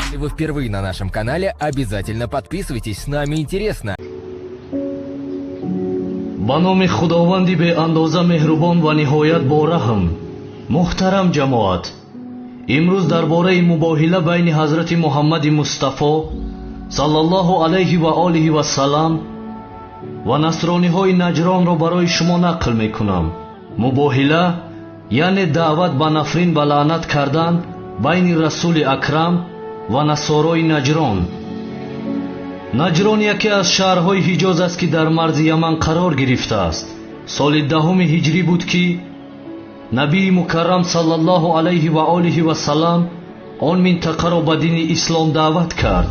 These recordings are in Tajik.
Если вы впервые на нашем канале, обязательно подписывайтесь, с нами интересно. Ба номи Худованди беандоза меҳрубон ва ниҳоят бораҳм. Муҳтарам ҷамоат, имрӯз дар бораи мубоҳила байни ҳазрати Муҳаммади Мустафо саллаллоҳу алайҳи ва олиҳи вассалам ва насрониҳои Наҷронро барои шумо нақл мекунам. Мубоҳила яъне даъват ба нафрин ва лаънат кардан байни Расули Акрам ва насорои Наҷрон. Наҷрон яке аз шаҳрҳои Ҳиҷоз аст, ки дар марзи Яман қарор гирифтааст. Соли 10 ҳиҷрӣ буд, ки набии мукаррам саллаллоҳу алайҳи ва олиҳи вассалам он минтақаро ба дини ислом даъват кард.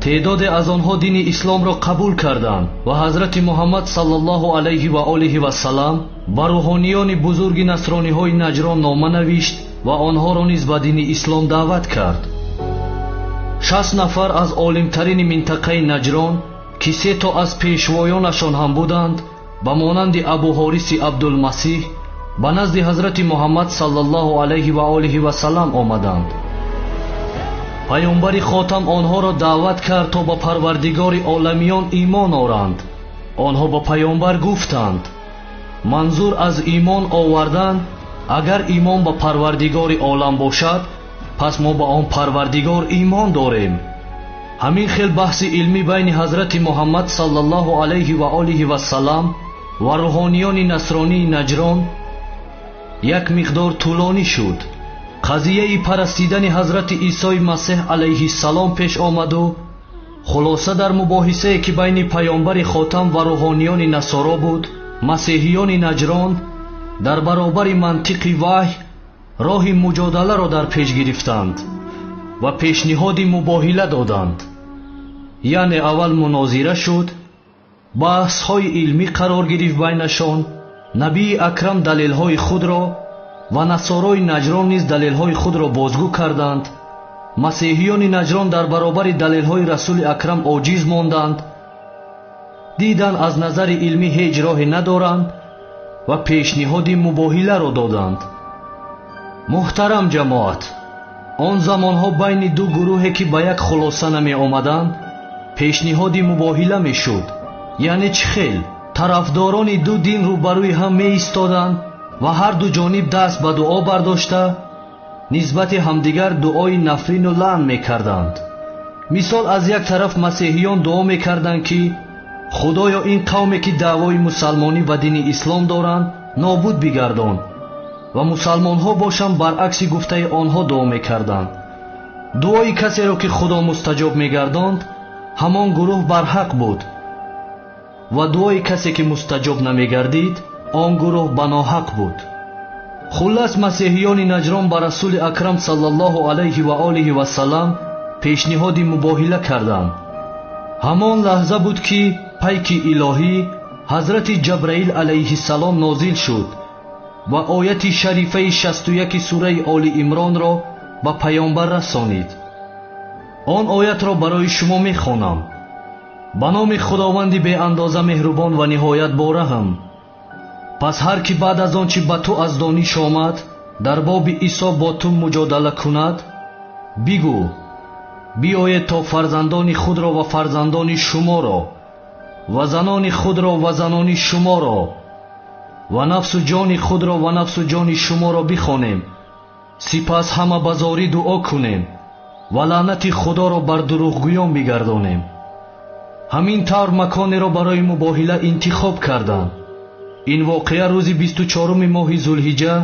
Теъдоде аз онҳо дини исломро қабул карданд ва ҳазрати Муҳаммад саллаллоҳу алайҳи ва олиҳи вассалам ба рӯҳониёни бузурги насрониҳои Наҷрон нома навишт ва онҳоро низ ба дини ислом даъват кард. 60 нафар аз олимтарини минтақаи Наҷрон, ки се то аз пешвоёнашон ҳам буданд, ба монанди Абуҳориси Абдулмасиҳ, ба назди ҳазрати Муҳаммад саллаллоҳу алайҳи ва олиҳи вассалам омаданд. Паёмбари хотам онҳоро даъват кард, то ба Парвардигори оламиён имон оранд. Онҳо ба паёмбар гуфтанд: манзур аз имон овардан, агар имон ба Парвардигори олам бошад, пас мо ба он Парвардигор имон дорем. Ҳамин хел баҳси илмӣ байни ҳазрати Муҳаммад саллаллоҳу алайҳи ва олиҳи вассалам ва рӯҳониёни насронии Наҷрон як миқдор тӯлонӣ шуд. Қазияи парастидани ҳазрати Исои Масеҳ алайҳиссалом пеш омаду хулоса дар мубоҳисае, ки байни паёмбари хотам ва рӯҳониёни насоро буд, масеҳиёни Наҷрон дар баробари мантиқи ваҳй роҳи муҷодаларо дар пеш гирифтанд ва пешниҳоди мубоҳила доданд. Яъне аввал мунозира шуд, баҳсҳои илмӣ қарор гирифт байнашон. Набии Акрам далелҳои худро ва насорои Наҷрон низ далелҳои худро бозгӯ карданд. Масеҳиёни Наҷрон дар баробари далелҳои Расули Акрам оҷиз монданд, дидан аз назари илмӣ ҳеҷ роҳе надоранд ва пешниҳоди мубоҳиларо доданд. Муҳтарам ҷамоат, он замонҳо байни ду гурӯҳе, ки ба як хулоса намеомаданд, пешниҳоди мубоҳила мешуд. Яъне чӣ хел? Тарафдорони ду дин рӯбарӯи ҳам меистоданд ва ҳар ду ҷониб даст ба дуо бардошта нисбати ҳамдигар дуои нафрину лаън мекарданд. Мисол, аз як тараф масеҳиён дуо мекарданд, ки худоё, ин қавме, ки даъвои мусалмонӣ ва дини ислом доранд, нобуд бигардон, ва мусалмонҳо бошанд баръакси гуфтаи онҳо дуо мекарданд. Дуои касеро, ки Худо мустаҷоб мегардонд, ҳамон гурӯҳ барҳақ буд ва дуои касе, ки мустаҷоб намегардид, он гурӯҳ ба ноҳақ буд. Хуллас, масеҳиёни Наҷрон ба Расули Акрам саллаллоҳу алайҳи ва олиҳи вассалам пешниҳоди мубоҳила карданд. Ҳамон лаҳза буд, ки пайки илоҳӣ ҳазрати Ҷабраил алайҳиссалом нозил шуд ва ояти шарифаи 61 сураи Оли Имронро ба паёмбар расонид. Он оятро барои шумо мехонам. Ба номи Худованди беандоза меҳрубон ва ниҳоят бораҳм. Пас ҳар ки баъд аз он чи ба ту аз дониш омад, дар боби Исо бо ту муҷодала кунад, бигӯ: биёед то фарзандони худро ва фарзандони шуморо ва занони худро ва занони шуморо ва нафсу ҷони худро ва нафсу ҷони шуморо бихонем, сипас ҳама ба зорӣ дуо кунем ва лаънати Худоро бар дурӯғгӯён бигардонем. Ҳамин тавр маконеро барои мубоҳила интихоб карданд. Ин воқеа рӯзи 24 моҳи Зулҳиҷа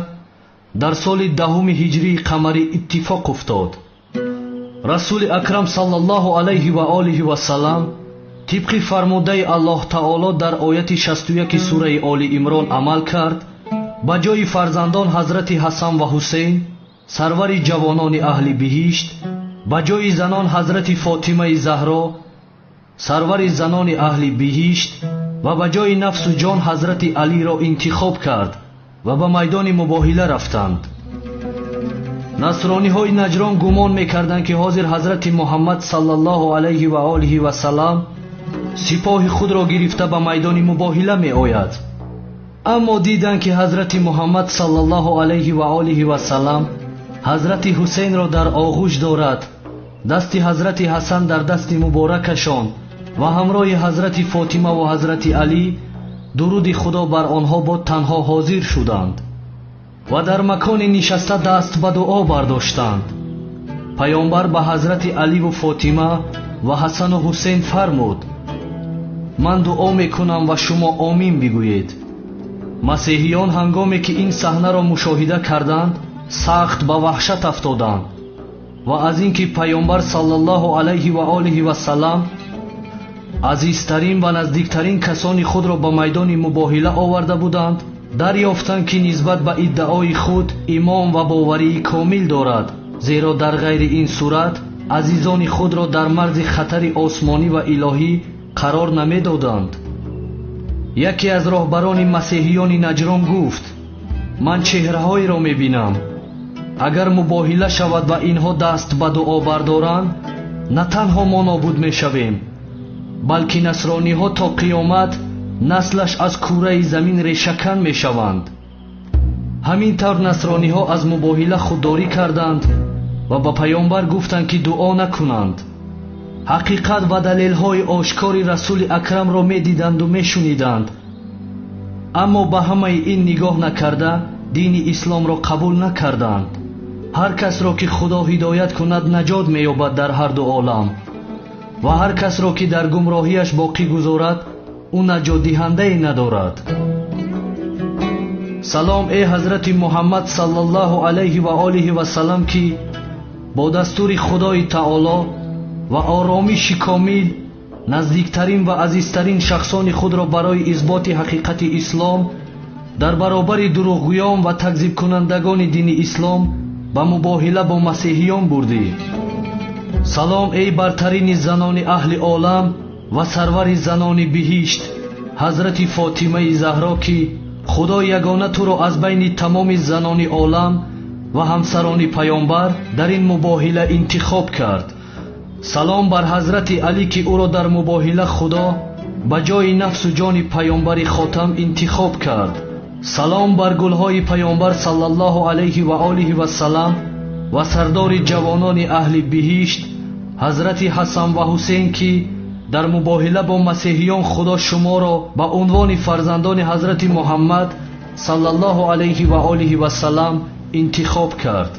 дар соли 10 ҳиҷрии қамарӣ иттифоқ уфтод. Расули Акрам саллаллоҳу алайҳи ва олиҳи вассалам тибқи фармудаи Аллоҳ таоло дар ояти 61 сураи Оли Имрон амал кард. Ба ҷои фарзандон ҳазрати Ҳасан ва Ҳусейн, сарвари ҷавонони аҳли биҳишт, ба ҷои занон ҳазрати Фотимаи Заҳро, сарвари занони аҳли биҳишт, ва ба ҷои нафсу ҷон ҳазрати Алиро интихоб кард ва ба майдони мубоҳила рафтанд. Насрониҳои Наҷрон гумон мекарданд, ки ҳозир ҳазрати Муҳаммад саллаллоҳу алайҳи ва олиҳи вассалам сипоҳи худро гирифта ба майдони мубоҳила меояд. Аммо диданд, ки ҳазрати Муҳаммад саллаллоҳу алайҳи ва олиҳи вассалам Ҳазрати Ҳусейнро дар оғӯш дорад, дасти Ҳазрати Ҳасан дар дасти муборакашон ва ҳамроҳи Ҳазрати Фотима ва Ҳазрати Алӣ дуруди Худо бар онҳо бод танҳо ҳозир шуданд ва дар макони нишаста даст ба дуо бардоштанд. Паёмбар ба Ҳазрати Аливу Фотима ва Ҳасану Ҳусейн фармуд: ман дуо мекунам ва шумо омин бигӯед. Масеҳиён ҳангоме ки ин саҳнаро мушоҳида карданд, сахт ба ваҳшат афтоданд ва аз ин ки паёмбар саллаллоҳу алайҳи ва олиҳи васаллам азизтарин ва наздиктарин касони худро ба майдони мубоҳила оварда буданд, дарёфтанд ки нисбат ба иддаои худ имон ва боварии комил дорад, зеро дар ғайри ин сурат азизони худро дар марзи хатари осмонӣ ва илоҳӣ қарор намедоданд. Яке аз роҳбарони масеҳиёни Наҷрон гуфт: ман чеҳраҳоеро мебинам, агар мубоҳила шавад ва инҳо даст ба дуо бардоранд, на танҳо мо нобуд мешавем, балки насрониҳо то қиёмат наслаш аз кураи замин решакан мешаванд. Ҳамин тавр насрониҳо аз мубоҳила худдорӣ карданд ва ба паёмбар гуфтанд ки дуо накунанд. Ҳақиқат ва далелҳои ошкори Расули Акрамро медиданду мешуниданд, аммо ба ҳамаи ин нигоҳ накарда дини исломро қабул накарданд. Ҳар касро ки Худо ҳидоят кунад наҷот меёбад дар ҳар ду олам, ва ҳар касро ки дар гумроҳияш боқӣ гузорад, ӯ наҷотдиҳандае надорад. Салом эй Ҳазрати Муҳаммад саллаллоҳу алайҳи ва олиҳи васаллам, ки бо дастури Худои Таоло ва оромиши комил наздиктарин ва азизтарин шахсони худро барои исботи ҳақиқати ислом дар баробари дурӯғгӯён ва такзибкунандагони дини ислом ба мубоҳила бо масеҳиён бурдӣ. Салом эй бартарини занони аҳли олам ва сарвари занони биҳишт Ҳазрати Фотимаи Заҳро, ки Худо ягона туро аз байни тамоми занони олам ва ҳамсарони паёмбар дар ин мубоҳила интихоб кард. Салом бар Ҳазрати Алӣ, ки ӯро дар мубоҳила Худо ба ҷои нафсу ҷони паёмбари хотам интихоб кард. Салом бар гулҳои паёмбар саллаллоҳу алайҳи ва олиҳи васаллам ва сардори ҷавонони аҳли биҳишт Ҳазрати Ҳасан ва Ҳусейн, ки дар мубоҳила бо масеҳиён Худо шуморо ба унвони фарзандони Ҳазрати Муҳаммад саллаллоҳу алайҳи ва олиҳи васаллам интихоб кард.